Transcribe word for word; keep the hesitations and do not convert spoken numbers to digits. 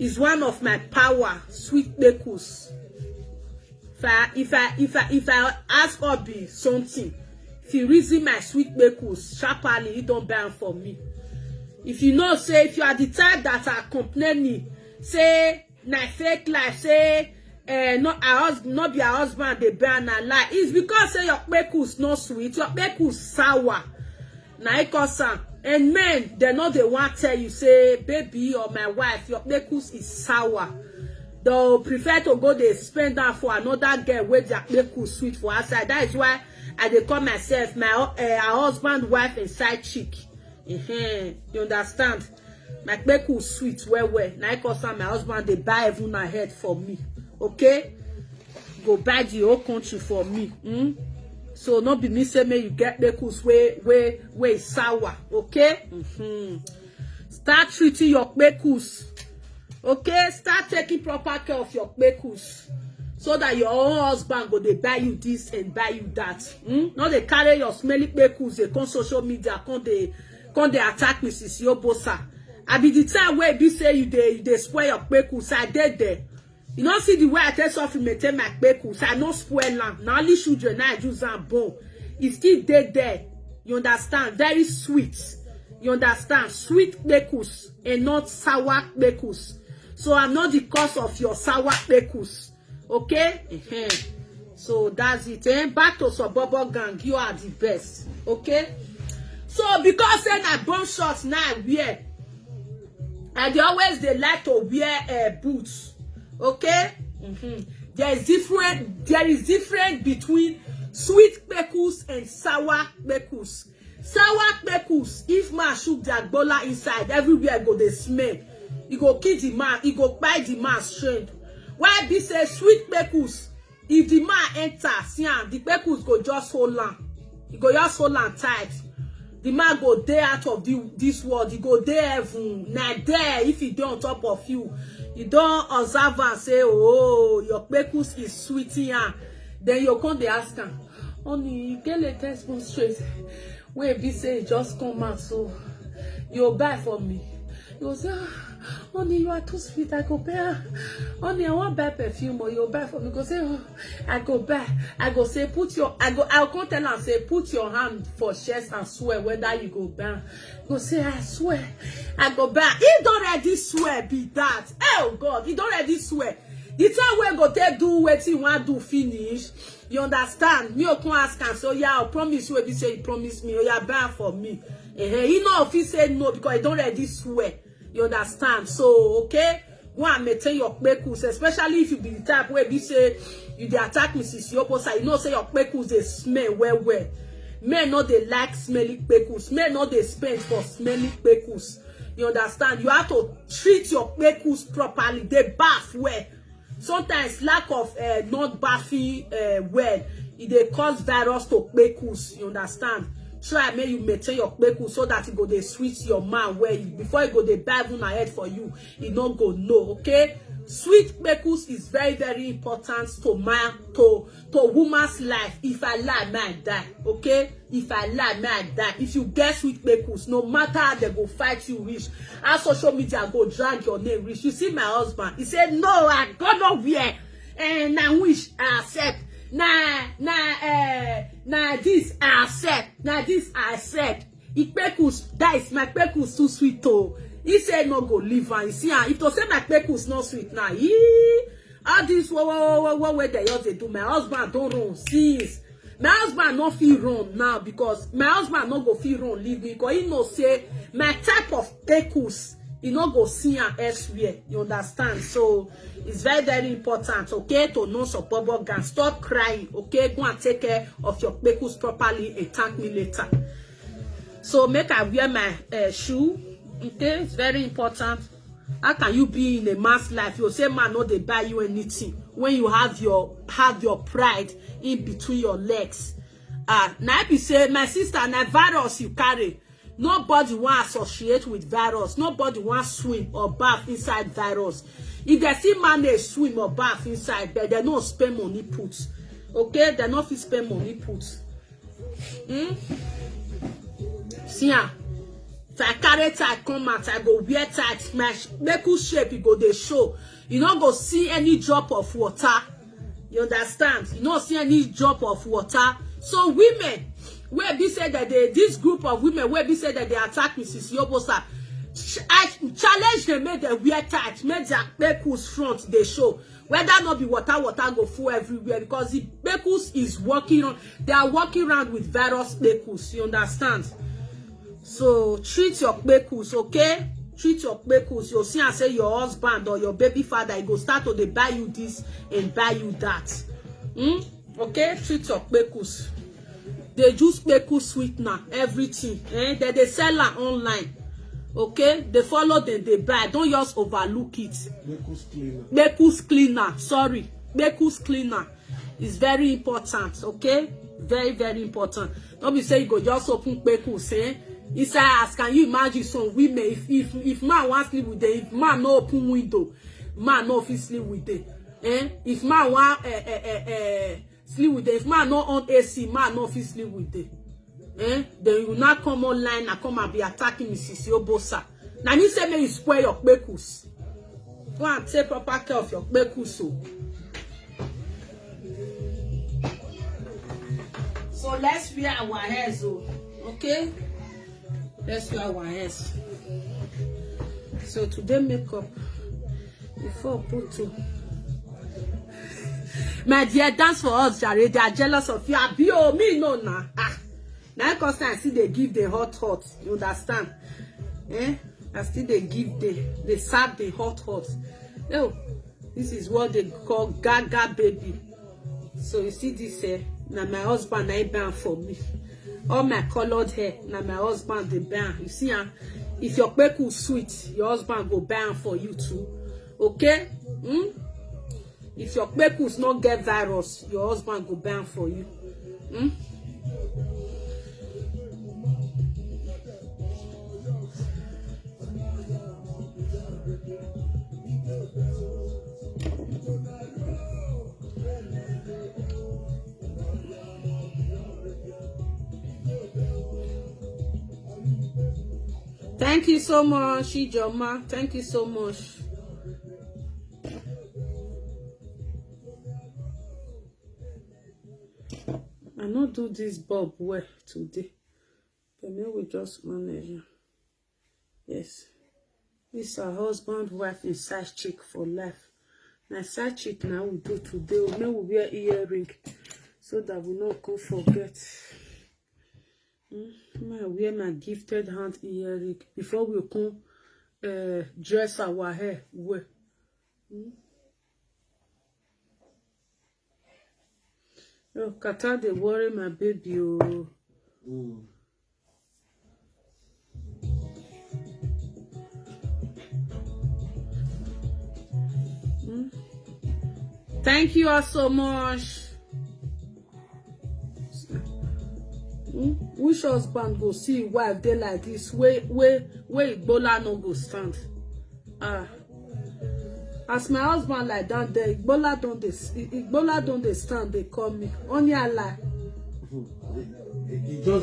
is one of my power, sweet kpekus. If I if I if I if I ask Obi something, if he reason my sweet kpekus sharply, he don't ban for me. If you know, say if you are the type that are complaining, say na fake life, say eh, no, her husband, no be her husband dey ban na lie. It's because say your kpekus no sweet, your kpekus sour. Na it cause am. And men, they know they want tell you say, baby or my wife, your kpekus is sour. They'll prefer to go they spend that for another girl where their kpekus sweet for outside. That is why I dey call myself my uh, her husband, wife, and side chick. Uh-huh. You understand? My kpekus sweet well well. Na it cause am my husband dey buy even ahead for me. Okay? Go buy the whole country for me. Hmm? So no be me say make you get kpekus wey wey wey sour. Okay? Mm-hmm. Start treating your kpekus. Okay? Start taking proper care of your kpekus. So that your own husband go dey buy you this and buy you that. Hmm? No dey carry your smelly kpekus dey come social media, come dey come dey attack Missus Yobosa. I be the time wey be say you dey you dey spoil your kpekus. I dey there. You no see the way I take suffer maintain my kpekus. I no spoil am. Na only children na I use am born. E still dey there. You understand? Very sweet. You understand? Sweet kpekus and not sour kpekus. So I'm not the cause of your sour kpekus. Okay? Uh-huh. So that's it. Eh? Back to Sobobo gang. You are the best. Okay? So because say na bomb shots now I wear, I dey always dey like to wear uh, boots. Okay? Mm-hmm. There is different. There is difference between sweet kpekus and sour kpekus. Sour kpekus, if man shook their gbola inside, everywhere go dey smell. E go kill the man, e go kpai the man strength. Why be say sweet kpekus, if the man enter, see am, the kpekus go just hold am. E go just hold am tight. The man go dey out of the, this world. E go dey heaven. Na there, if e dey on top of you, you don observe am say, oh, your kpekus is sweeting am. Then you come dey ask am, honey, you get latest bone straight wey be say e just come out, so you buy for me. You go say, ah, honey, you are too sweet, I go buy. Honey, I wan buy perfume, but you buy for me. Go say, oh, I go buy. I go say, put your, I go, I go come tell am say, put your hand for chest and swear whether you go buy. Go say, I swear, I go buy. He don already swear be that. Oh God, he don already swear. The time wey go take do wetin he wan do finish, you understand? Me o come ask am say, oya, I promise you, wey be say you promise me, oya, buy am for me. Eh, he no fit say no because he don already swear. You understand? So, okay, go and maintain your kpekus, especially if you be the type wey be say you dey attack Missus Yobosa. You know say your kpekus dey smell well well. Men no dey like smelly kpekus. Men no dey spend for smelly kpekus. You understand? You have to treat your kpekus properly. Dey baff well. Sometimes lack of uh, not bathing uh, well, e dey cause virus to kpekus. You understand? Try make you maintain your kpekus so that e go dey sweet your man well. Before e go dey buy una head for you, e no go know. Okay? Sweet kpekus is very, very important to man, to to woman's life. If I lie, may I die. Okay? If I lie, may I die. If you get sweet kpekus, no matter how they go fight you reach, how social media go drag your name reach. You see my husband, he said, no, I go nowhere. And na wish I accept. Na na uh, na this I accept. Na this I accept. Ikpekus, that is my kpekus too sweet oh. He said no go leave am. You see am, if to say my kpekus no sweet now, yee, all this wo wo wo wo wo wey dem just dey do, my husband don run since. My husband no fit run now because my husband no go fit run leave me because he know say my type of kpekus, he no go see am elsewhere. You understand? So it's very, very important, okay, to know some bubble gang. Stop crying, okay? Go and take care of your kpekus properly and thank me later. So make I wear my uh, shoe. Okay, it's very important. How can you be in a man's life? You say man no dey buy you anything when you have your have your pride in between your legs. Ah, na be say my sister, na virus you carry. Nobody wan associate with virus. Nobody wan swim or baff inside virus. If they see manage swim or baff inside, but they no spend money put. Okay, they no fit spend money put. Hmm? See am. I carry tight come out, I go wear tight, my sh- kpekus shape e go dey show. You no go see any drop of water. You understand? You no see any drop of water. So women wey be say that they, this group of women wey be say that they attack Missus Yobosa, ch- I challenge them, make dem wear tight, make their kpekus front dey show. Whether no be water, water go full everywhere because the kpekus is walking on. They are walking around with virus kpekus. You understand? So treat your kpekus, okay? Treat your kpekus. You see and say your husband or your baby father, he go start to dey buy you this and buy you that. Hmm? Okay? Treat your kpekus. They use kpekus sweetener, everything. Eh? Then they sell am online. Okay? They follow them, they buy. Don't just overlook it. Kpekus cleaner. Kpekus cleaner, sorry. Kpekus cleaner is very important, okay? Very, very important. No be say you go just open kpekus, eh? Inside house, can you imagine some women? If if if man wan sleep with them, if man no open window, man no fit sleep with them. Eh? If man wan eh, eh, eh, eh, sleep with them, if man no on A C, man no fit sleep with them. Eh? Then you now come online and come and be attacking Missus Yobosa. Now you say make you spoil your kpekus. Go and take proper care of your kpekus o. So let's wear our hairs o, okay? Let's wear our hairs. So today makeup before put to. My dear, dance for us, jare. They are jealous of you. Abi o, me no na. Ah, now cause I see they give the hot hot. You understand? Eh? I still they give the they serve the hot hot. Oh, this is what they call Gaga baby. So you see this, eh? Now my husband I ban for me. All my colored hair, now my husband they ban. You see, ah, if your kpeku sweet, your husband go ban for you too. Okay? Hmm? If your kpekus not get virus, your husband go ban for you. Hmm? Thank you so much, Ijoma. Thank you so much. I no do this bulb well today. But may we just manage am. Yes. This our husband, wife, and side chick for life. Na side chick na we do today. Oh, may we wear earring so that we no come forget. Mm, may I wear my gifted hand earring before we come uh, dress our hair well. Mm. Oh, Kata dey worry my baby. Oh. Mm. Mm. Thank you all so much. Mm. Which husband go see wife dey like this? Wey wey wey Igbola no go stand. Ah. As my husband lie down there, Igbola don dey s- I- Igbola don dey stand dey call me. Only I lie. He just